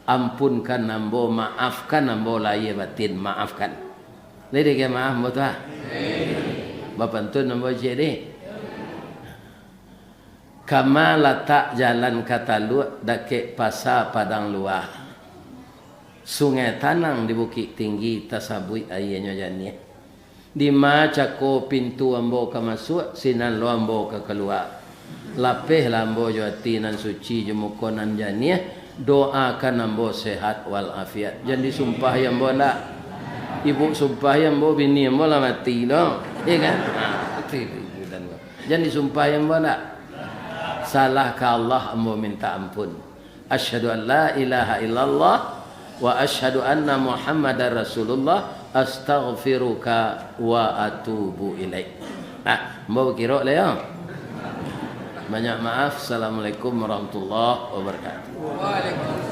Ampunkan ambo, maafkan ambo lahia batin, maafkan. Lai dikeh maaf ambo tu ah. Bapantun ambo ciek deh. Kama latak jalan ka Taluak, dakek pasa Padang Lua. Sungai Tanang di Bukik Tinggi, tasabuik aianyo janiah. Dima cako pintu ambo ka masuak, sinan lo ambo ka kalua. Lapehlah ambo jo ati nan suci, jo muko nan janiah, doakan ambo sehat wal afiat. Jan disumpahi ambo ndak? Ibu sumpahi ambo, bini ambo lah mati doh. Ya kan? Ha, itu, itu, itu, dan Jan disumpahi ambo ndak? Salah ka Allah, ambo minta ampun. Asyhadu an la ilaha illallah wa asyhadu anna Muhammadar Rasulullah, astaghfiruka wa atubu ilaik. Nah, ambo bakirok lah yo. Banyak maaf. Assalamualaikum warahmatullahi wabarakatuh.